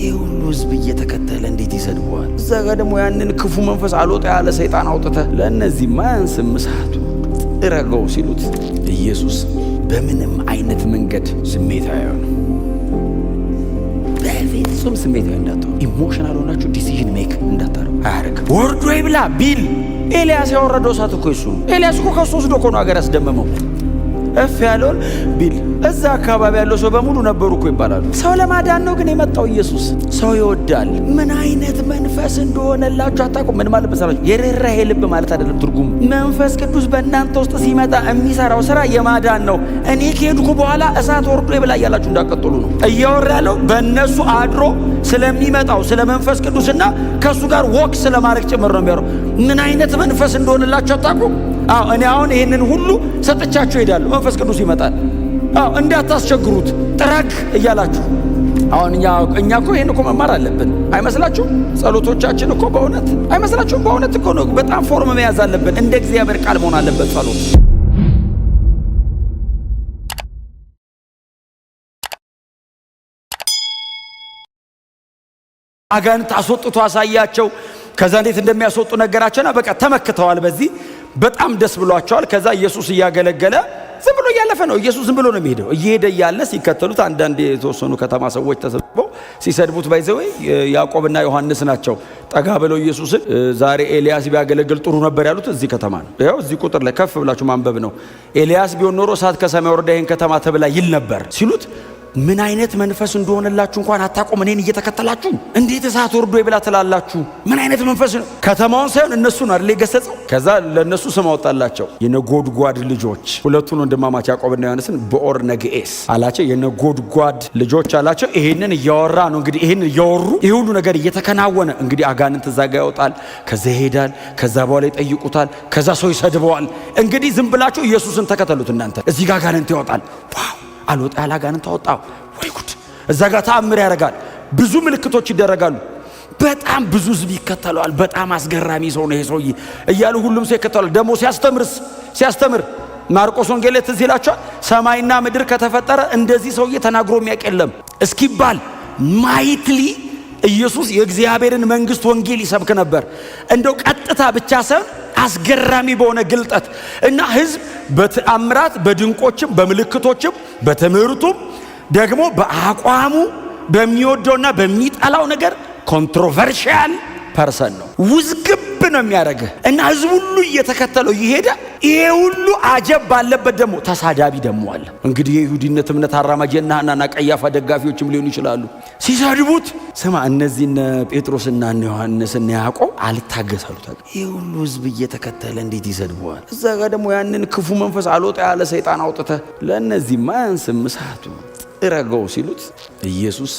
ይህ ሁሉ ህዝብ እየተከተለ እንዴት ይሰድበዋል? እዛ ጋር ደግሞ ያንን ክፉ መንፈስ አልወጣ ያለ ሰይጣን አውጥተህ ለእነዚህ ማያንስም እሳቱ ጥረገው ሲሉት ኢየሱስ በምንም አይነት መንገድ ስሜታዊ አይሆንም። በፍጹም ስሜታዊ እንዳትሆኑ፣ emotional ሆናችሁ decision make እንዳታረጉ። አያረግም። ወርዶ ይብላ ቢል ኤልያስ ያወረደው እሳት እኮ እሱ ነው። ኤልያስ እኮ ከሱ ወስዶ እኮ ነው ሀገር ያስደመመው። እፍ ያለውን ቢል እዛ አካባቢ ያለው ሰው በሙሉ ነበሩ እኮ ይባላሉ። ሰው ለማዳን ነው ግን የመጣው ኢየሱስ። ሰው ይወዳል። ምን አይነት መንፈስ እንደሆነላችሁ አታውቁም። ምን ማለት መሰላችሁ? የርኅራኄ ልብ ማለት አይደለም ትርጉሙ። መንፈስ ቅዱስ በእናንተ ውስጥ ሲመጣ የሚሰራው ስራ የማዳን ነው። እኔ ከሄድኩ በኋላ እሳት ወርዶ ይብላ እያላችሁ እንዳትቀጥሉ ነው እያወራ ያለው። በእነሱ አድሮ ስለሚመጣው ስለ መንፈስ ቅዱስና ከእሱ ጋር walk ስለማድረግ ጭምር ነው የሚያወራው። ምን አይነት መንፈስ እንደሆነላችሁ አታውቁም። አዎ፣ እኔ አሁን ይህንን ሁሉ ሰጥቻችሁ እሄዳለሁ። መንፈስ ቅዱስ ይመጣል። አዎ፣ እንዳታስቸግሩት ጥረግ እያላችሁ። አሁን እኛ እኮ ይህን እኮ መማር አለብን፣ አይመስላችሁም? ጸሎቶቻችን እኮ በእውነት አይመስላችሁም? በእውነት እኮ ነው። በጣም form መያዝ አለብን። እንደ እግዚአብሔር ቃል መሆን አለበት ጸሎት። አጋንንት አስወጥቶ አሳያቸው። ከዛ እንዴት እንደሚያስወጡ ነገራቸውና በቃ ተመክተዋል። በዚህ በጣም ደስ ብሏቸዋል። ከዛ ኢየሱስ እያገለገለ ዝም ብሎ እያለፈ ነው። ኢየሱስ ዝም ብሎ ነው የሚሄደው። እየሄደ እያለ ሲከተሉት አንዳንድ የተወሰኑ ከተማ ሰዎች ተሰብስበው ሲሰድቡት፣ by the way ያዕቆብና ዮሐንስ ናቸው ጠጋ ብለው ኢየሱስን ዛሬ ኤልያስ ቢያገለግል ጥሩ ነበር ያሉት እዚህ ከተማ ነው። ያው እዚህ ቁጥር ላይ ከፍ ብላችሁ ማንበብ ነው። ኤልያስ ቢሆን ኖሮ እሳት ከሰማይ ወርዳ ይህን ከተማ ትብላ ይል ነበር ሲሉት፣ ምን አይነት መንፈስ እንደሆነላችሁ እንኳን አታውቁም። እኔን እየተከተላችሁ እንዴት እሳት ወርዶ ይብላ ትላላችሁ? ምን አይነት መንፈስ ነው? ከተማውን ሳይሆን እነሱን አይደል የገሰጸው? ከዛ ለእነሱ ስም አወጣላቸው። የነጎድጓድ ልጆች፣ ሁለቱን ወንድማማች ያዕቆብና ዮሐንስን ቦአኔርጌስ አላቸው። የነጎድጓድ ልጆች አላቸው። ይሄንን እያወራ ነው እንግዲህ፣ ይሄንን እያወሩ ይህ ሁሉ ነገር እየተከናወነ እንግዲህ አጋንንት እዛ ጋ ያወጣል፣ ከዛ ይሄዳል፣ ከዛ በኋላ ይጠይቁታል፣ ከዛ ሰው ይሰድበዋል። እንግዲህ ዝም ብላችሁ ኢየሱስን ተከተሉት እናንተ። እዚህ ጋር አጋንንት ያወጣል። Wow፣ አልወጣ ያለ አጋንንት አወጣው። ወይ ጉድ! እዛ ጋር ተአምር ያደርጋል። ብዙ ምልክቶች ይደረጋሉ። በጣም ብዙ ሕዝብ ይከተለዋል። በጣም አስገራሚ ሰው ነው ይሄ ሰውዬ እያሉ ሁሉም ሰው ይከተለዋል። ደግሞ ሲያስተምርስ፣ ሲያስተምር ማርቆስ ወንጌል ላይ ትዝ ይላችኋል። ሰማይና ምድር ከተፈጠረ እንደዚህ ሰውዬ ተናግሮ የሚያውቅ የለም እስኪባል mightily ኢየሱስ የእግዚአብሔርን መንግስት ወንጌል ይሰብክ ነበር። እንደው ቀጥታ ብቻ ሳይሆን አስገራሚ በሆነ ግልጠት እና ህዝብ በተአምራት፣ በድንቆችም፣ በምልክቶችም፣ በትምህርቱም፣ ደግሞ በአቋሙ፣ በሚወደውና በሚጠላው ነገር controversial person ነው። ውዝግብ ነው የሚያደርግህ እና ህዝብ ሁሉ እየተከተለው እየሄደ ይሄ ሁሉ አጀብ ባለበት ደግሞ ተሳዳቢ ደግሞ አለ። እንግዲህ የይሁዲነት እምነት አራማጅ የእነ ሐናና ቀያፋ ደጋፊዎችም ሊሆኑ ይችላሉ። ሲሰድቡት ስማ፣ እነዚህ እነ ጴጥሮስና እነ ዮሐንስ እነ ያዕቆብ አልታገሳሉት። ይሄ ሁሉ ህዝብ እየተከተለ እንዴት ይሰድበዋል? እዛ ጋር ደግሞ ያንን ክፉ መንፈስ አልወጣ ያለ ሰይጣን አውጥተህ ለእነዚህ ማያንስም እሳቱ ጥረገው ሲሉት ኢየሱስ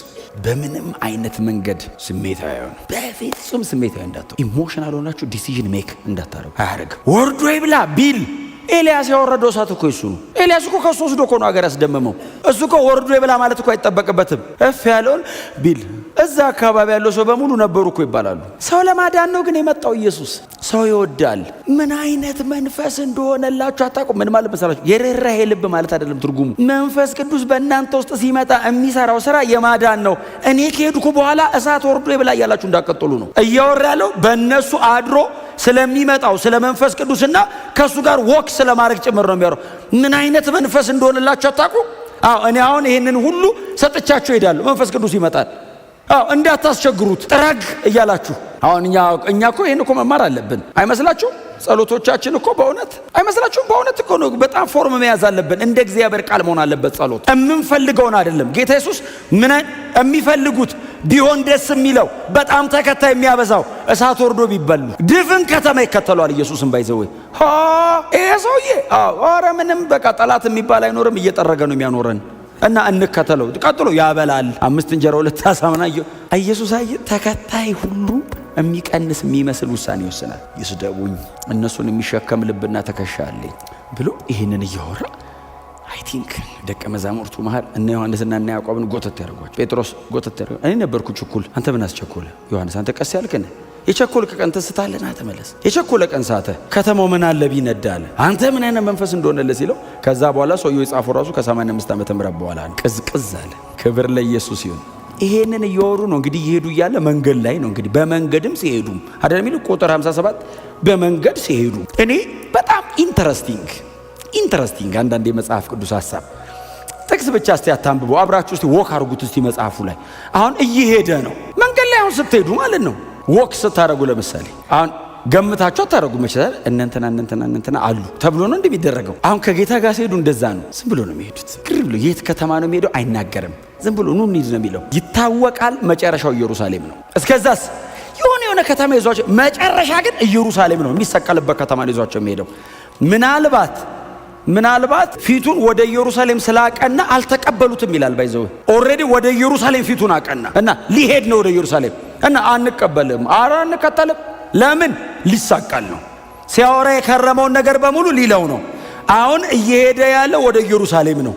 በምንም አይነት መንገድ ስሜታዊ አይሆንም። በፍጹም ስሜታዊ እንዳትሆኑ፣ emotional ሆናችሁ decision make እንዳታረጉ። አያረግም። ወርዶ ይብላ ቢል ኤልያስ ያወረደው እሳት እኮ እሱ ነው። ኤልያስ እኮ ከሱ ወስዶ እኮ ነው ሀገር ያስደመመው። እሱ እኮ ወርዶ ይብላ ማለት እኮ አይጠበቅበትም። እፍ ያለውን ቢል እዛ አካባቢ ያለው ሰው በሙሉ ነበሩ እኮ ይባላሉ። ሰው ለማዳን ነው ግን የመጣው ኢየሱስ። ሰው ይወዳል። ምን አይነት መንፈስ እንደሆነላችሁ አታውቁም። ምን ማለት መሰላችሁ? የርኅራኄ ልብ ማለት አይደለም ትርጉሙ። መንፈስ ቅዱስ በእናንተ ውስጥ ሲመጣ የሚሰራው ስራ የማዳን ነው። እኔ ከሄድኩ በኋላ እሳት ወርዶ ይብላ እያላችሁ እንዳትቀጥሉ ነው እያወራ ያለው። በእነሱ አድሮ ስለሚመጣው ስለ መንፈስ ቅዱስና ከእሱ ጋር walk ስለማድረግ ጭምር ነው የሚያወራው። ምን አይነት መንፈስ እንደሆነላችሁ አታውቁም። አዎ፣ እኔ አሁን ይህንን ሁሉ ሰጥቻችሁ እሄዳለሁ። መንፈስ ቅዱስ ይመጣል። አዎ፣ እንዳታስቸግሩት ጥረግ እያላችሁ። አሁን እኛ እኮ ይህን እኮ መማር አለብን፣ አይመስላችሁም? ጸሎቶቻችን እኮ በእውነት አይመስላችሁም? በእውነት እኮ ነው። በጣም form መያዝ አለብን። እንደ እግዚአብሔር ቃል መሆን አለበት ጸሎት። የምንፈልገውን አይደለም። ጌታ ኢየሱስ ምን የሚፈልጉት ቢሆን ደስ የሚለው፣ በጣም ተከታይ የሚያበዛው፣ እሳት ወርዶ ቢበሉ ድፍን ከተማ ይከተለዋል። ኢየሱስን by the way ይሄ ሰውዬ ኧረ ምንም በቃ ጠላት የሚባል አይኖርም፣ እየጠረገ ነው የሚያኖረን እና እንከተለው። ቀጥሎ ያበላል። አምስት እንጀራ ሁለት ዓሣ ምናምን። ኢየሱስ አየ ተከታይ ሁሉ የሚቀንስ የሚመስል ውሳኔ ይወስናል። ይስደቡኝ፣ እነሱን የሚሸከም ልብና ትከሻ አለኝ ብሎ ይህንን እያወራ I think ደቀ መዛሙርቱ መሃል እነ ዮሐንስና እነ ያዕቆብን ጎተት ያደርጓቸው። ጴጥሮስ ጎተት ያደርጓ፣ እኔ ነበርኩ ችኩል፣ አንተ ምን አስቸኮለ? ዮሐንስ አንተ ቀስ ያልክን የቸኮልክ ቀን ትስታለህ፣ ና ተመለስ። የቸኮለ ቀን ሳተ። ከተማው ምን አለ ቢነዳ አለ። አንተ ምን አይነት መንፈስ እንደሆነልህ ሲለው ከዛ በኋላ ሰውየው የጻፈው ራሱ ከ85 ዓመተ ምህረት በኋላ ነው። ቅዝቅዝ አለ። ክብር ለኢየሱስ ይሁን። ይሄንን እያወሩ ነው እንግዲህ እየሄዱ እያለ መንገድ ላይ ነው እንግዲህ፣ በመንገድም ሲሄዱ አይደል የሚሉ ቁጥር 57፣ በመንገድ ሲሄዱ። እኔ በጣም interesting አንዳንድ የመጽሐፍ ቅዱስ ሀሳብ፣ ጥቅስ ብቻ እስቲ አታንብቡ፣ አብራችሁ እስቲ walk አድርጉት እስቲ መጽሐፉ ላይ። አሁን እየሄደ ነው መንገድ ላይ። አሁን ስትሄዱ ማለት ነው፣ walk ስታደርጉ ለምሳሌ አሁን ገምታችሁ አታደርጉ መችላል፣ እነንትና እነንትና እነንትና አሉ ተብሎ ነው እንደሚደረገው። አሁን ከጌታ ጋር ሲሄዱ እንደዛ ነው። ዝም ብሎ ነው የሚሄዱት። ግር ብሎ የት ከተማ ነው የሚሄደው አይናገርም። ዝም ብሎ ኑ እንሂድ ነው የሚለው። ይታወቃል፣ መጨረሻው ኢየሩሳሌም ነው። እስከዛስ የሆነ የሆነ ከተማ ይዟቸው፣ መጨረሻ ግን ኢየሩሳሌም ነው፣ የሚሰቀልበት ከተማ ነው ይዟቸው የሚሄደው። ምናልባት ፊቱን ወደ ኢየሩሳሌም ስላቀና አልተቀበሉትም ይላል። By the way already ወደ ኢየሩሳሌም ፊቱን አቀና እና ሊሄድ ነው ወደ ኢየሩሳሌም እና አንቀበልም፣ አረ አንከተልም። ለምን? ሊሰቀል ነው። ሲያወራ የከረመውን ነገር በሙሉ ሊለው ነው። አሁን እየሄደ ያለው ወደ ኢየሩሳሌም ነው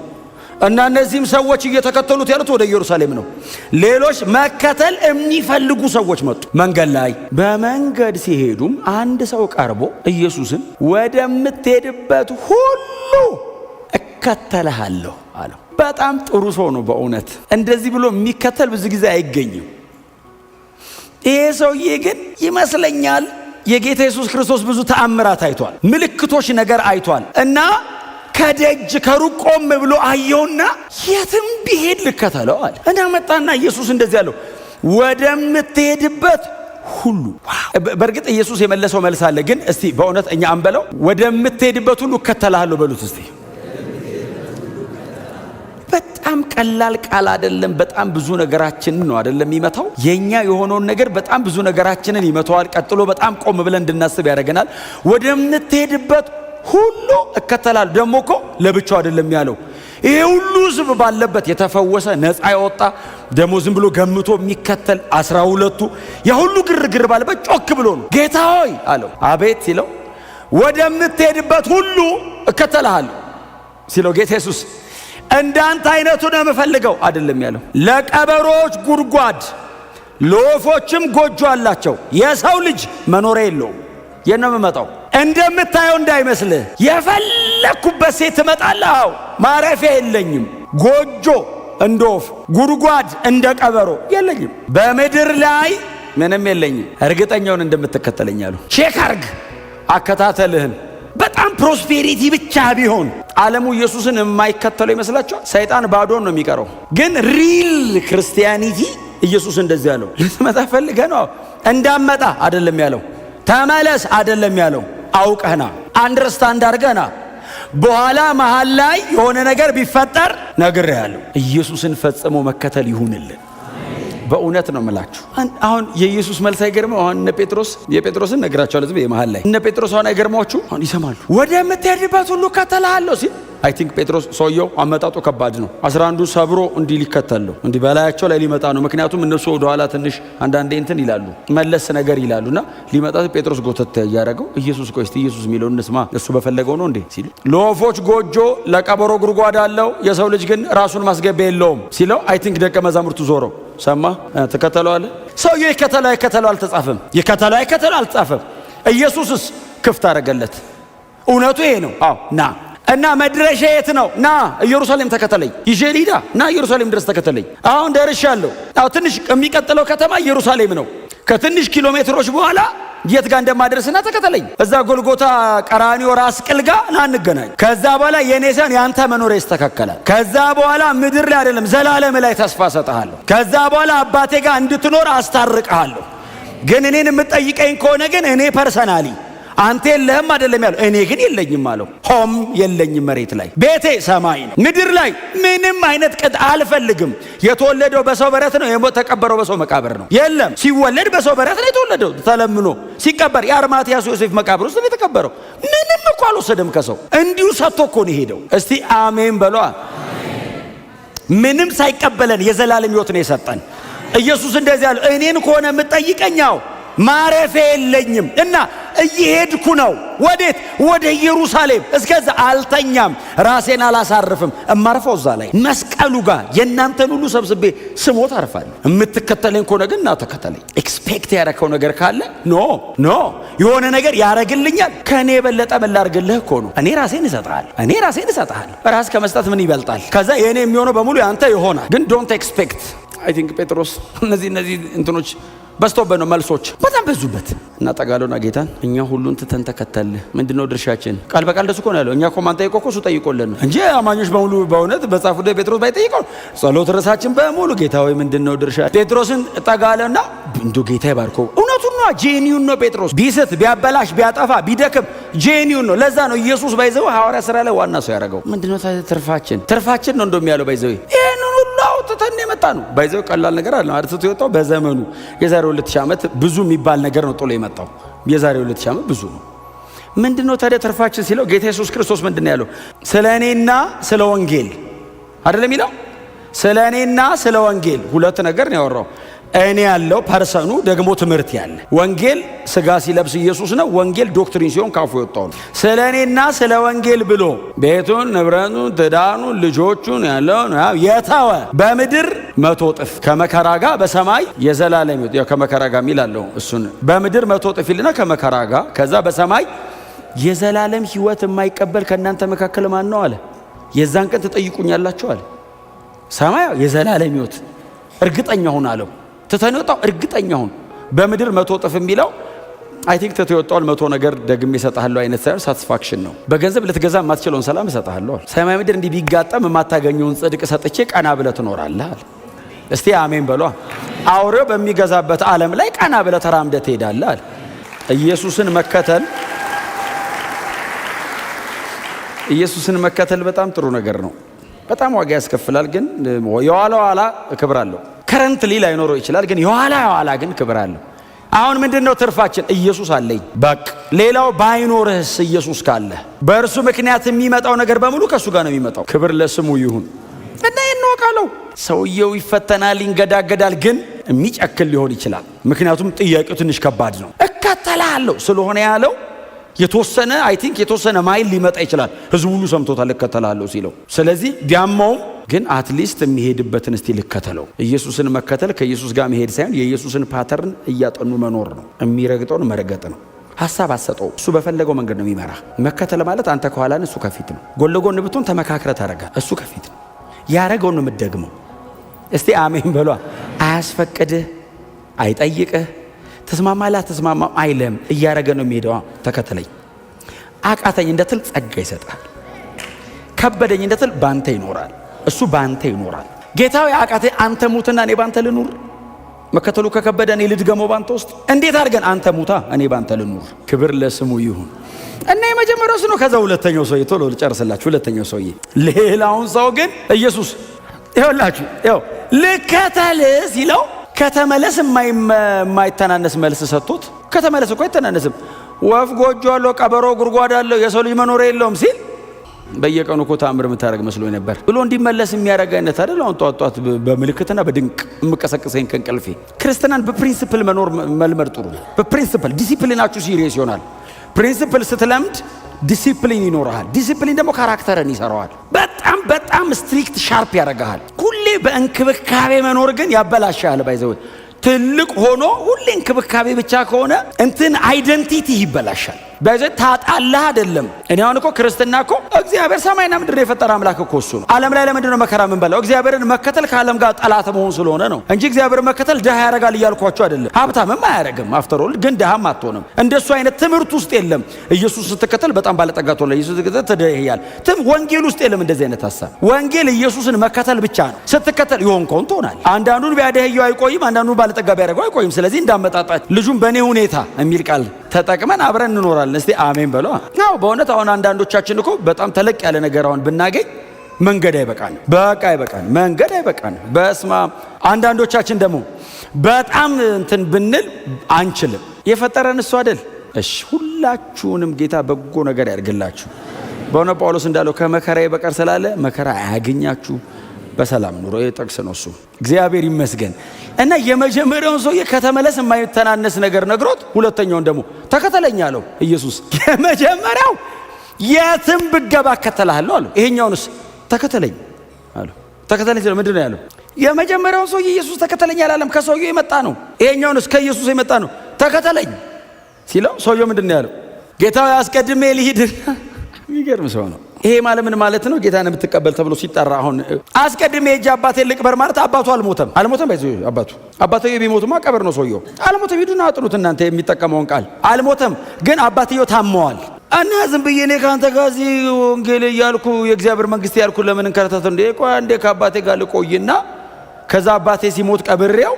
እና እነዚህም ሰዎች እየተከተሉት ያሉት ወደ ኢየሩሳሌም ነው። ሌሎች መከተል የሚፈልጉ ሰዎች መጡ። መንገድ ላይ በመንገድ ሲሄዱም አንድ ሰው ቀርቦ ኢየሱስን ወደምትሄድበት ሁሉ እከተልሃለሁ አለው። በጣም ጥሩ ሰው ነው በእውነት፣ እንደዚህ ብሎ የሚከተል ብዙ ጊዜ አይገኝም። ይሄ ሰውዬ ግን ይመስለኛል የጌታ ኢየሱስ ክርስቶስ ብዙ ተአምራት አይቷል፣ ምልክቶች ነገር አይቷል እና ከደጅ ከሩቅ ቆም ብሎ አየውና የትም ቢሄድ ልከተለው አለ እና መጣና ኢየሱስ እንደዚህ አለው፣ ወደምትሄድበት ሁሉ። በእርግጥ ኢየሱስ የመለሰው መልስ አለ። ግን እስቲ በእውነት እኛ አንበለው፣ ወደምትሄድበት ሁሉ እከተልሃለሁ በሉት እስቲ። በጣም ቀላል ቃል አይደለም። በጣም ብዙ ነገራችንን ነው አይደለም የሚመታው። የኛ የሆነውን ነገር በጣም ብዙ ነገራችንን ይመታዋል። ቀጥሎ በጣም ቆም ብለን እንድናስብ ያደርገናል። ወደምትሄድበት ሁሉ እከተላለሁ። ደግሞ እኮ ለብቻው አይደለም ያለው። ይሄ ሁሉ ሕዝብ ባለበት የተፈወሰ፣ ነፃ የወጣ፣ ደግሞ ዝም ብሎ ገምቶ የሚከተል 12ቱ፣ የሁሉ ግርግር ባለበት ጮክ ብሎ ነው ጌታ ሆይ አለው። አቤት ሲለው ወደምትሄድበት ሁሉ እከተልሃለሁ ሲለው ጌታ ኢየሱስ እንዳንተ አይነቱ ነው የምፈልገው አይደለም ያለው። ለቀበሮች ጉድጓድ ለወፎችም ጎጆ አላቸው፣ የሰው ልጅ መኖሪያ የለውም። የት ነው የምመጣው? እንደምታየው እንዳይመስልህ። የፈለግኩበት ሴት ትመጣለህ። አዎ፣ ማረፊያ የለኝም። ጎጆ እንደ ወፍ፣ ጉድጓድ እንደ ቀበሮ የለኝም። በምድር ላይ ምንም የለኝም። እርግጠኛውን እንደምትከተለኝ አሉ። Check አርግ አከታተልህን። በጣም prosperity ብቻ ቢሆን ዓለሙ ኢየሱስን የማይከተለው ይመስላችኋል? ሰይጣን ባዶን ነው የሚቀረው። ግን real Christianity ኢየሱስ እንደዚህ ያለው ልትመጣ ፈልገህ ነው፣ እንዳመጣ አይደለም ያለው፣ ተመለስ አይደለም ያለው፣ አውቀህና understand አድርገህና በኋላ መሃል ላይ የሆነ ነገር ቢፈጠር ነግሬሃለሁ። ኢየሱስን ፈጽሞ መከተል ይሁንልን። በእውነት ነው የምላችሁ። አሁን የኢየሱስ መልስ አይገርምም? አሁን እነ ጴጥሮስ፣ የጴጥሮስን ነግራቸዋለሁ። ዝም የመሃል ላይ እነ ጴጥሮስ አሁን አይገርሟችሁ? አሁን ይሰማሉ። ወደምትሄድበት ሁሉ እከተልሃለሁ ሲል I think ጴጥሮስ ሰውየው አመጣጡ ከባድ ነው። 11ዱ ሰብሮ እንዲህ ሊከተል ነው፣ እንዲህ በላያቸው ላይ ሊመጣ ነው። ምክንያቱም እነሱ ወደኋላ ትንሽ አንዳንዴ እንትን ይላሉ፣ መለስ ነገር ይላሉ እና ሊመጣ ጴጥሮስ ጎተት እያደረገው ኢየሱስ ቆይ እስቲ ኢየሱስ የሚለውን እንስማ፣ እሱ በፈለገው ነው እንዴ ሲል ለወፎች ጎጆ ለቀበሮ ጉድጓድ አለው፣ የሰው ልጅ ግን ራሱን ማስገቢያ የለውም ሲለው I think ደቀ መዛሙርቱ ዞረው ሰማ፣ ትከተለዋለህ? ሰውየው ይከተለው አይከተለው አልተጻፈም። ይከተለው አይከተለው አልተጻፈም። ኢየሱስስ ክፍት አደረገለት። እውነቱ ይሄ ነው። አዎ ና፣ እና መድረሻ የት ነው? ና ኢየሩሳሌም ተከተለኝ። ይዤ ልሂዳ፣ ና ኢየሩሳሌም ድረስ ተከተለኝ። አሁን ደርሻለሁ። አዎ ትንሽ የሚቀጥለው ከተማ ኢየሩሳሌም ነው። ከትንሽ ኪሎ ሜትሮች በኋላ የት ጋር እንደማደርስና ተከተለኝ። እዛ ጎልጎታ ቀራኒዮ ራስ ቅል ጋር ና እንገናኝ። ከዛ በኋላ የኔ ሳይሆን የአንተ መኖሪያ ይስተካከላል። ከዛ በኋላ ምድር ላይ አይደለም ዘላለም ላይ ተስፋ እሰጥሃለሁ። ከዛ በኋላ አባቴ ጋር እንድትኖር አስታርቅሃለሁ። ግን እኔን የምትጠይቀኝ ከሆነ ግን እኔ personally አንተ የለህም አይደለም ያለው፣ እኔ ግን የለኝም አለው። Home የለኝም፣ መሬት ላይ ቤቴ ሰማይ ነው። ምድር ላይ ምንም አይነት ቅጥ አልፈልግም። የተወለደው በሰው በረት ነው፣ የተቀበረው በሰው መቃብር ነው። የለም፣ ሲወለድ በሰው በረት ነው የተወለደው ተለምኖ፣ ሲቀበር የአርማትያስ ዮሴፍ መቃብር ውስጥ ነው የተቀበረው። ምንም እኮ አልወሰደም ከሰው፣ እንዲሁ ሰጥቶ እኮ ነው የሄደው። እስቲ አሜን በሏ። ምንም ሳይቀበለን የዘላለም ሕይወት ነው የሰጠን። ኢየሱስ እንደዚህ አለው፣ እኔን ከሆነ የምትጠይቀኝ ማረፊያ የለኝም እና እየሄድኩ ነው። ወዴት? ወደ ኢየሩሳሌም። እስከዛ አልተኛም፣ ራሴን አላሳርፍም። እማርፈው እዛ ላይ መስቀሉ ጋር የእናንተን ሁሉ ሰብስቤ ስሞት አርፋለሁ። የምትከተለኝ ከሆነ ግን ና ተከተለኝ። Expect ያረከው ነገር ካለ no, no፣ የሆነ ነገር ያረግልኛል፣ ከእኔ የበለጠ ምን ላርግልህ እኮ ነው። እኔ ራሴን እሰጥሃለሁ፣ እኔ ራሴን እሰጥሃለሁ። ራስ ከመስጠት ምን ይበልጣል? ከዛ የእኔ የሚሆነው በሙሉ ያንተ ይሆናል። ግን don't expect። I think ጴጥሮስ እነዚህ እንትኖች በዝተውበት ነው፣ መልሶች በጣም በዙበት። እና ጠጋ አለውና ጌታን እኛ ሁሉን ትተን ተከተልንህ፣ ምንድነው ድርሻችን? ቃል በቃል እንደሱ እኮ ነው ያለው። እኛ እኮ ማን ጠይቆ እኮ እሱ ጠይቆልን ነው እንጂ አማኞች በሙሉ በእውነት በጻፉ ላይ ጴጥሮስ ባይጠይቀው ጸሎት ርዕሳችን በሙሉ ጌታ ሆይ ምንድነው ድርሻ? ጴጥሮስን ጠጋ አለውና እንዶ ጌታ ይባርከው። እውነቱን ነው፣ genuine ነው ጴጥሮስ። ቢስት፣ ቢያበላሽ፣ ቢያጠፋ፣ ቢደክም genuine ነው። ለዛ ነው ኢየሱስ by the way ሐዋርያ ስራ ላይ ዋና ሰው ያደረገው። ምንድነው ትርፋችን? ትርፋችን ነው እንደሚያለው by the way ይሄንን ሁሉ አውጥተን የመጣ ነው። By the way ቀላል ነገር አለ አርትቶ የወጣው በዘመኑ የዛሬ 2000 ዓመት ብዙ የሚባል ነገር ነው ጥሎ የመጣው። የዛሬ 2000 ዓመት ብዙ ነው። ምንድነው ታዲያ ትርፋችን ሲለው ጌታ ኢየሱስ ክርስቶስ ምንድነው ያለው? ስለ እኔና ስለ ወንጌል አይደለም የሚለው? ስለ እኔና ስለ ወንጌል ሁለት ነገር ነው ያወራው። እኔ ያለው person ኑ ደግሞ ትምህርት ያለ ወንጌል ስጋ ሲለብስ ኢየሱስ ነው። ወንጌል doctrine ሲሆን ካፉ የወጣው ነው። ስለ እኔና ስለ ወንጌል ብሎ ቤቱን፣ ንብረቱን፣ ትዳሩን፣ ልጆቹን ያለውን የተወ በምድር 100 እጥፍ ከመከራ ጋር በሰማይ የዘላለም ሕይወት፣ ያው ከመከራ ጋር የሚል አለው። እሱን በምድር 100 እጥፍ ይልና ከመከራ ጋር ከዛ በሰማይ የዘላለም ሕይወት የማይቀበል ከእናንተ መካከል ማን ነው አለ። የዛን ቀን ትጠይቁኛላችሁ አለ። ሰማይ የዘላለም ሕይወት እርግጠኛ ሁን አለው። ትተን የወጣው እርግጠኛ ሁን። በምድር 100 እጥፍ የሚለው I think ትቶ የወጣውን 100 ነገር ደግሜ እሰጥሃለሁ አይነት ሳይሆን satisfaction ነው። በገንዘብ ልትገዛ የማትችለውን ሰላም እሰጥሃለሁ አለ። ሰማይ ምድር እንዲህ ቢጋጠም የማታገኘውን ጽድቅ ሰጥቼ ቀና ብለህ ትኖራለህ አለ። እስቲ አሜን በሏ። አውሬው በሚገዛበት ዓለም ላይ ቀና ብለህ ተራምደህ ትሄዳለህ አለ። ኢየሱስን መከተል በጣም ጥሩ ነገር ነው። በጣም ዋጋ ያስከፍላል፣ ግን የኋላ ኋላ ክብር አለው። Currently ላይኖረው ይችላል፣ ግን የኋላ የኋላ ግን ክብር አለው። አሁን ምንድነው ትርፋችን? ኢየሱስ አለኝ። በቃ ሌላው ባይኖርህስ ኢየሱስ ካለ በእርሱ ምክንያት የሚመጣው ነገር በሙሉ ከእሱ ጋር ነው የሚመጣው። ክብር ለስሙ ይሁን። እና ይንወቃለው ሰውየው ይፈተናል፣ ይንገዳገዳል፣ ግን የሚጨክል ሊሆን ይችላል። ምክንያቱም ጥያቄው ትንሽ ከባድ ነው። እከተልሃለሁ ስለሆነ ያለው የተወሰነ I think የተወሰነ ማይል ሊመጣ ይችላል። ህዝቡ ሁሉ ሰምቶታል እከተልሃለሁ ሲለው። ስለዚህ ቢያማውም ግን at least የሚሄድበትን እስቲ ልከተለው። ኢየሱስን መከተል ከኢየሱስ ጋር መሄድ ሳይሆን የኢየሱስን pattern እያጠኑ መኖር ነው። የሚረግጠውን መረገጥ ነው። ሀሳብ አሰጠው። እሱ በፈለገው መንገድ ነው የሚመራ። መከተል ማለት አንተ ከኋላ እሱ ከፊት ነው። ጎን ለጎን ብትሆን ተመካክረህ ታደርጋለህ። እሱ ከፊት ነው። ያረገውን ነው የምትደግመው። እስቲ አሜን በሏ። አያስፈቅድህ፣ አይጠይቅህ፣ ተስማማለህ አትስማማም አይልም። እያረገ ነው የሚሄደው። ተከተለኝ። አቃተኝ እንደትል ጸጋ ይሰጣል። ከበደኝ እንደትል ባንተ ይኖራል። እሱ ባንተ ይኖራል። ጌታዊ አቃተኝ፣ አንተ ሙትና እኔ ባንተ ልኑር። መከተሉ ከከበደ እኔ ልድገመው ባንተ ውስጥ። እንዴት አድርገን አንተ ሙታ እኔ ባንተ ልኑር። ክብር ለስሙ ይሁን። እና የመጀመሪያው እሱ ነው። ከዛ ሁለተኛው ሰውዬ ቶሎ ልጨርስላችሁ። ሁለተኛው ሰውዬ ሌላውን ሰው ግን ኢየሱስ ይኸውላችሁ ይኸው ልከተል ሲለው ከተመለስ የማይተናነስ መልስ ሰጥቶት፣ ከተመለስ እኮ አይተናነስም። ወፍ ጎጆ አለው፣ ቀበሮ ጉድጓድ አለው፣ የሰው ልጅ መኖሪያ የለውም ሲል በየቀኑ እኮ ተአምር የምታደርግ መስሎኝ ነበር ብሎ እንዲመለስ የሚያደርግ አይነት አይደል? አሁን ጧት ጧት በምልክትና በድንቅ የምቀሰቅሰኝ ከእንቅልፌ። ክርስትናን በ principle መኖር መልመድ ጥሩ ነው። በ principle discipline ኣችሁ serious ይሆናል። Principle ስትለምድ ዲሲፕሊን ይኖርሃል። ዲሲፕሊን ደግሞ character ን ይሰራዋል። በጣም በጣም strict sharp ያደርግሃል። ሁሌ በእንክብካቤ መኖር ግን ያበላሻል። By the way ትልቅ ሆኖ ሁሌ እንክብካቤ ብቻ ከሆነ እንትን identity ይበላሻል። By the way ታጣለህ አይደለም። እኔ አሁን እኮ ክርስትና እኮ እግዚአብሔር ሰማይና ምድር የፈጠረ አምላክ እኮ እሱ ነው። ዓለም ላይ ለምንድን ነው መከራ የምንበላው? እግዚአብሔርን መከተል ከዓለም ጋር ጠላት መሆን ስለሆነ ነው እንጂ እግዚአብሔርን መከተል ድሃ ያደርጋል እያልኳቸው አይደለም። ሀብታምም አያደርግም። After all ግን ድሃም አትሆንም። እንደሱ አይነት ትምህርት ውስጥ የለም። ኢየሱስ ስትከተል በጣም ባለጠጋ ትሆናለህ። ኢየሱስ ስትከተል ትደህያለህ። ወንጌል ውስጥ የለም እንደዚህ አይነት ሀሳብ። ወንጌል ኢየሱስን መከተል ብቻ ነው። ስትከተል የሆንከውን ትሆናለህ። አንዳንዱን ቢያደህየው አይቆይም፣ አንዳንዱን ባለጠጋ ቢያደርገው አይቆይም። ስለዚህ እንዳመጣጣች ልጁን በእኔ ሁኔታ የሚል ቃል ተጠቅመን አብረን እንኖራለን። እስቲ አሜን በሉ። አዎ በእውነት አሁን አንዳንዶቻችን እኮ በጣም ተለቅ ያለ ነገር አሁን ብናገኝ መንገድ አይበቃን፣ በቃ አይበቃን፣ መንገድ አይበቃን። በስማም አንዳንዶቻችን ደግሞ በጣም እንትን ብንል አንችልም። የፈጠረን እሱ አይደል? እሺ ሁላችሁንም ጌታ በጎ ነገር ያድርግላችሁ። በእውነት ጳውሎስ እንዳለው ከመከራዬ በቀር ስላለ መከራ አያገኛችሁ በሰላም ኑሮ። ጥቅስ ነው እሱ። እግዚአብሔር ይመስገን። እና የመጀመሪያውን ሰውዬ ከተመለስ የማይተናነስ ነገር ነግሮት፣ ሁለተኛውን ደግሞ ተከተለኝ አለው ኢየሱስ። የመጀመሪያው የትም ብገባ እከተልሃለሁ አለው። ይሄኛውንስ ተከተለኝ አለው። ተከተለኝ ሲለው ምንድን ነው ያለው? የመጀመሪያውን ሰውዬ ኢየሱስ ተከተለኝ አላለም፣ ከሰውዬው የመጣ ነው። ይሄኛውንስ ከኢየሱስ የመጣ ነው። ተከተለኝ ሲለው ሰውዬው ምንድን ነው ያለው? ጌታዬ አስቀድሜ ልሂድ። የሚገርም ሰው ነው። ይሄ ማለት ምን ማለት ነው? ጌታን የምትቀበል ተብሎ ሲጠራ አሁን አስቀድሜ ሄጄ አባቴን ልቅበር ማለት አባቱ አልሞተም፣ አልሞተም። ባይዘ አባትየው ቢሞትማ ቀብር ነው ሰውየው። አልሞተም። ሂዱና አጥኑት እናንተ የሚጠቀመውን ቃል። አልሞተም፣ ግን አባትየው ታመዋል። እና ዝም ብዬ እኔ ከአንተ ጋር እዚህ ወንጌል እያልኩ የእግዚአብሔር መንግስት ያልኩ ለምን እንከረተት እንዴ? ቆይ አንዴ ከአባቴ ጋር ልቆይና ከዛ አባቴ ሲሞት ቀብሬው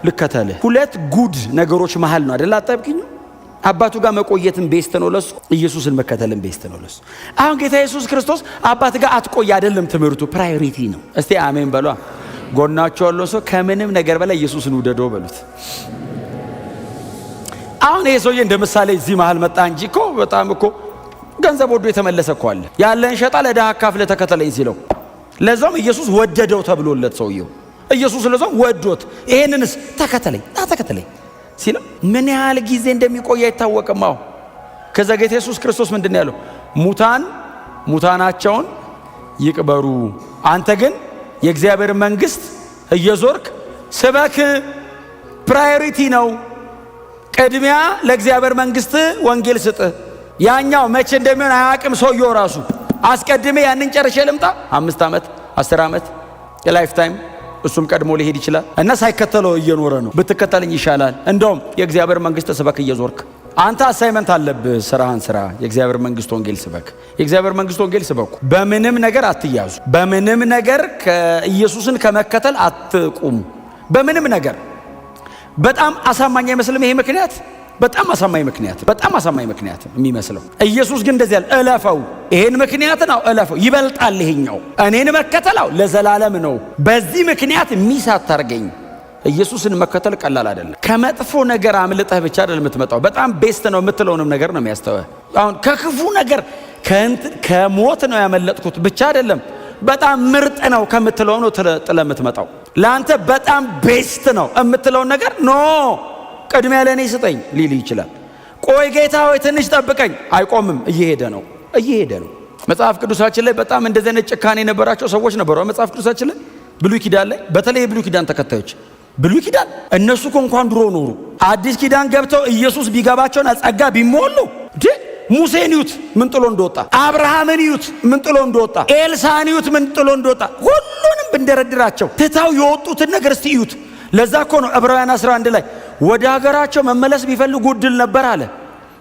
ልከተልህ። ሁለት good ነገሮች መሃል ነው አይደል? አጣብቂኙ። አባቱ ጋር መቆየትን best ነው ለሱ፣ ኢየሱስን መከተልን best ነው ለሱ። አሁን ጌታ ኢየሱስ ክርስቶስ አባት ጋር አትቆይ አይደለም ትምህርቱ፣ priority ነው። እስቲ አሜን በሏ። ጎናቸው ያለው ሰው ከምንም ነገር በላይ ኢየሱስን ውደዶ በሉት። አሁን ይሄ ሰውዬ እንደ ምሳሌ እዚህ መሃል መጣ እንጂ እኮ በጣም እኮ ገንዘብ ወዶ የተመለሰ እኮ አለ። ያለን ሸጣ ለድሃ አካፍለህ ተከተለኝ ሲለው ለዛውም ኢየሱስ ወደደው ተብሎለት ሰውየው ኢየሱስ ለዛውም ወዶት ይሄንንስ ተከተለኝ ና ተከተለኝ ሲለው ምን ያህል ጊዜ እንደሚቆይ አይታወቅም። አዎ ከዛ ጌታ ኢየሱስ ክርስቶስ ምንድን ነው ያለው? ሙታን ሙታናቸውን ይቅበሩ፣ አንተ ግን የእግዚአብሔር መንግስት እየዞርክ ስበክ። Priority ነው። ቅድሚያ ለእግዚአብሔር መንግስት ወንጌል ስጥ። ያኛው መቼ እንደሚሆን አያውቅም ሰውየው ራሱ። አስቀድሜ ያንን ጨርሼ ልምጣ። 5 ዓመት 10 ዓመት የ life time እሱም ቀድሞ ሊሄድ ይችላል እና ሳይከተለው እየኖረ ነው። ብትከተለኝ ይሻላል። እንደውም የእግዚአብሔር መንግስት ስበክ እየዞርክ። አንተ assignment አለብህ። ስራህን ስራ። የእግዚአብሔር መንግስት ወንጌል ስበክ። የእግዚአብሔር መንግስት ወንጌል ስበኩ። በምንም ነገር አትያዙ። በምንም ነገር ኢየሱስን ከመከተል አትቁሙ። በምንም ነገር። በጣም አሳማኝ አይመስልም ይሄ ምክንያት? በጣም አሳማኝ ምክንያት፣ በጣም አሳማኝ ምክንያት የሚመስለው። ኢየሱስ ግን እንደዚህ ያለ እለፈው፣ ይሄን ምክንያት ነው እለፈው፣ ይበልጣል ይሄኛው። እኔን መከተላው ለዘላለም ነው። በዚህ ምክንያት miss አታርገኝ። ኢየሱስን መከተል ቀላል አይደለም። ከመጥፎ ነገር አምልጠህ ብቻ አይደለም የምትመጣው። በጣም best ነው የምትለውንም ነገር ነው የሚያስተውህ። አሁን ከክፉ ነገር ከሞት ነው ያመለጥኩት ብቻ አይደለም፣ በጣም ምርጥ ነው ከምትለው ነው ጥለህ የምትመጣው። ለአንተ በጣም best ነው የምትለውን ነገር no ቅድሚያ ለእኔ ስጠኝ ሊል ይችላል። ቆይ ጌታ ሆይ ትንሽ ጠብቀኝ። አይቆምም፣ እየሄደ ነው፣ እየሄደ ነው። መጽሐፍ ቅዱሳችን ላይ በጣም እንደዚህ አይነት ጭካኔ የነበራቸው ሰዎች ነበሩ። መጽሐፍ ቅዱሳችን ላይ ብሉይ ኪዳን ላይ በተለይ የብሉይ ኪዳን ተከታዮች ብሉይ ኪዳን እነሱ እኮ እንኳን ድሮ ኖሩ። አዲስ ኪዳን ገብተው ኢየሱስ ቢገባቸውና ጸጋ ቢሞሉ ሙሴን እዩት ምን ጥሎ እንደወጣ፣ አብርሃምን እዩት ምን ጥሎ እንደወጣ፣ ኤልሳን እዩት ምን ጥሎ እንደወጣ። ሁሉንም ብንደረድራቸው ትተው የወጡትን ነገር እስቲ እዩት። ለዛ እኮ ነው ዕብራውያን 11 ላይ ወደ ሀገራቸው መመለስ ቢፈልጉ እድል ነበር አለ።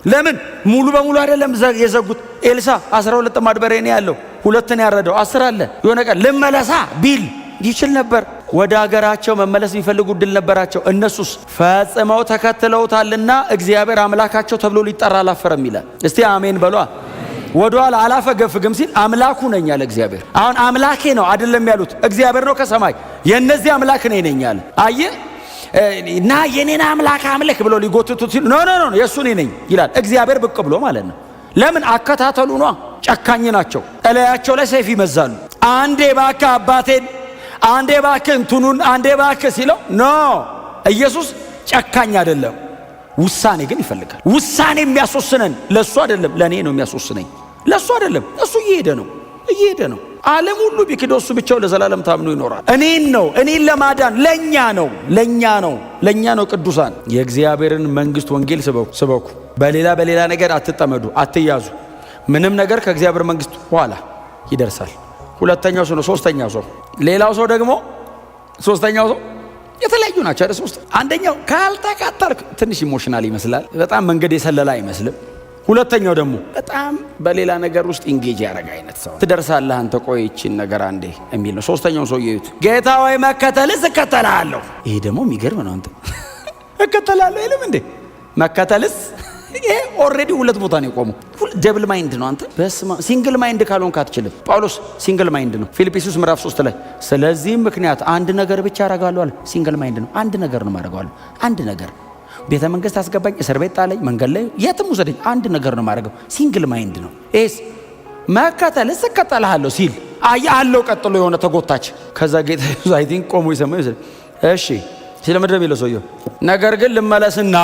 ለምን ሙሉ በሙሉ አይደለም የዘጉት። ኤልሳ 12 ጥማድ በሬ ነው ያለው፣ 2 ነው ያረደው፣ 10 አለ። የሆነ ቀን ልመለሳ ቢል ይችል ነበር። ወደ ሀገራቸው መመለስ ቢፈልጉ እድል ነበራቸው። እነሱስ ፈጽመው ተከትለውታልና እግዚአብሔር አምላካቸው ተብሎ ሊጠራ አላፈረም ይላል። እስቲ አሜን በሏ። ወደኋላ አላፈገፍግም ሲል አምላኩ ነኝ አለ እግዚአብሔር። አሁን አምላኬ ነው አይደለም ያሉት፣ እግዚአብሔር ነው ከሰማይ የእነዚህ አምላክ ነኝ ነኝ አለ። አየህ እና የኔን አምላክ አምልክ ብሎ ሊጎትቱት ሲሉ no no no የእሱ እኔ ነኝ ይላል እግዚአብሔር ብቅ ብሎ ማለት ነው። ለምን አከታተሉ ኗ ጨካኝ ናቸው። እላያቸው ላይ ሰይፍ ይመዛሉ። አንዴ እባክህ አባቴን፣ አንዴ እባክህ እንትኑን፣ አንዴ እባክህ ሲለው no ኢየሱስ ጨካኝ አይደለም። ውሳኔ ግን ይፈልጋል። ውሳኔ የሚያስወስነን ለእሱ አይደለም፣ ለእኔ ነው የሚያስወስነኝ። ለእሱ አይደለም፣ እሱ እየሄደ ነው፣ እየሄደ ነው። ዓለም ሁሉ ቢክደው እሱ ብቻው ለዘላለም ታምኖ ይኖራል። እኔን ነው፣ እኔን ለማዳን ለኛ ነው፣ ለኛ ነው፣ ለኛ ነው። ቅዱሳን የእግዚአብሔርን መንግስት ወንጌል ስበኩ፣ ስበኩ። በሌላ በሌላ ነገር አትጠመዱ፣ አትያዙ። ምንም ነገር ከእግዚአብሔር መንግስት ኋላ ይደርሳል። ሁለተኛው ሰው ነው። ሶስተኛው ሰው፣ ሌላው ሰው ደግሞ ሶስተኛው ሰው የተለያዩ ናቸው አይደል? ሶስት አንደኛው ካልተካተልክ ትንሽ emotional ይመስላል፣ በጣም መንገድ የሰለለ አይመስልም። ሁለተኛው ደግሞ በጣም በሌላ ነገር ውስጥ engage ያደረገ አይነት ሰው ትደርሳለህ አንተ ቆይ ይህቺን ነገር አንዴ የሚል ነው። ሶስተኛው ሰው እዩት። ጌታ ወይ መከተልስ እከተልሃለሁ። ይሄ ደግሞ የሚገርም ነው። አንተ እከተልሃለሁ አይልም እንዴ? መከተልስ ይሄ already ሁለት ቦታ ነው የቆመው። Double mind ነው አንተ። በስመ አብ single mind ካልሆንክ አትችልም። ጳውሎስ single mind ነው። ፊልጵስዩስ ምዕራፍ 3 ላይ ስለዚህ ምክንያት አንድ ነገር ብቻ አደርጋለሁ አለ። Single mind ነው። አንድ ነገር ነው የማደርገው አለ። አንድ ነገር ቤተ መንግስት አስገባኝ፣ እስር ቤት ጣለኝ፣ መንገድ ላይ የትም ውሰደኝ፣ አንድ ነገር ነው የማደርገው። Single mind ነው። ይሄስ መከተልስ እከተልሃለሁ ሲል አየህ አለው። ቀጥሎ የሆነ ተጎታች። ከዛ ጌታ ኢየሱስ I think ቆሞ ይሰማ ይመስል እሺ ስለምንድን ነው የሚለው ሰውየው? ነገር ግን ልመለስና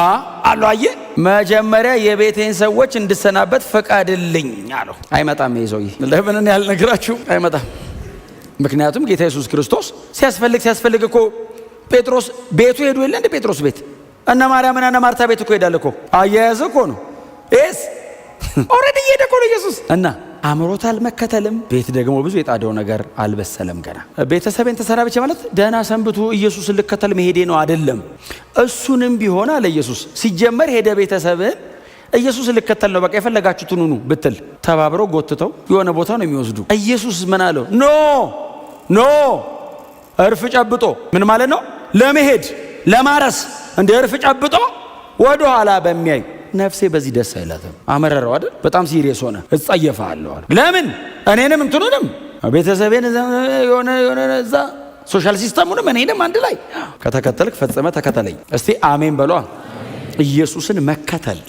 አለው። አየህ መጀመሪያ የቤቴን ሰዎች እንድሰናበት ፈቃድልኝ አለው። አይመጣም ይሄ ሰውዬ። ለምን ያልነግራችሁ አይመጣም። ምክንያቱም ጌታ ኢየሱስ ክርስቶስ ሲያስፈልግ እኮ ጴጥሮስ ቤቱ ሄዱ የለ እንደ ጴጥሮስ ቤት እነ ማርያምና እነ ማርታ ቤት እኮ ሄዳል እኮ አያያዘ እኮ ነው። ይሄስ already እየሄደ እኮ ነው ኢየሱስ። እና አምሮታል መከተልም። ቤት ደግሞ ብዙ የጣደው ነገር አልበሰለም ገና። ቤተሰቤን ተሰናብቼ ማለት ደህና ሰንብቱ ኢየሱስን ልከተል መሄዴ ነው አይደለም። እሱንም ቢሆን አለ ኢየሱስ ሲጀመር ሄደ ቤተሰብህን ኢየሱስን ልከተል ነው በቃ የፈለጋችሁትን ሁኑ ብትል ተባብረው ጎትተው የሆነ ቦታ ነው የሚወስዱ። ኢየሱስ ምን አለው? No, no፣ እርፍ ጨብጦ ምን ማለት ነው? ለመሄድ ለማረስ እንደ እርፍ ጨብጦ ወደ ኋላ በሚያይ ነፍሴ በዚህ ደስ አይላትም። አመረረው አይደል? በጣም serious ሆነ። እጸየፋለሁ አለ። ለምን እኔንም እንትኑንም ቤተሰቤን የሆነ የሆነ እዛ social system ኡንም እኔንም አንድ ላይ ከተከተልክ ፈጽመ ተከተለኝ። እስቲ አሜን በሏ። ኢየሱስን መከተል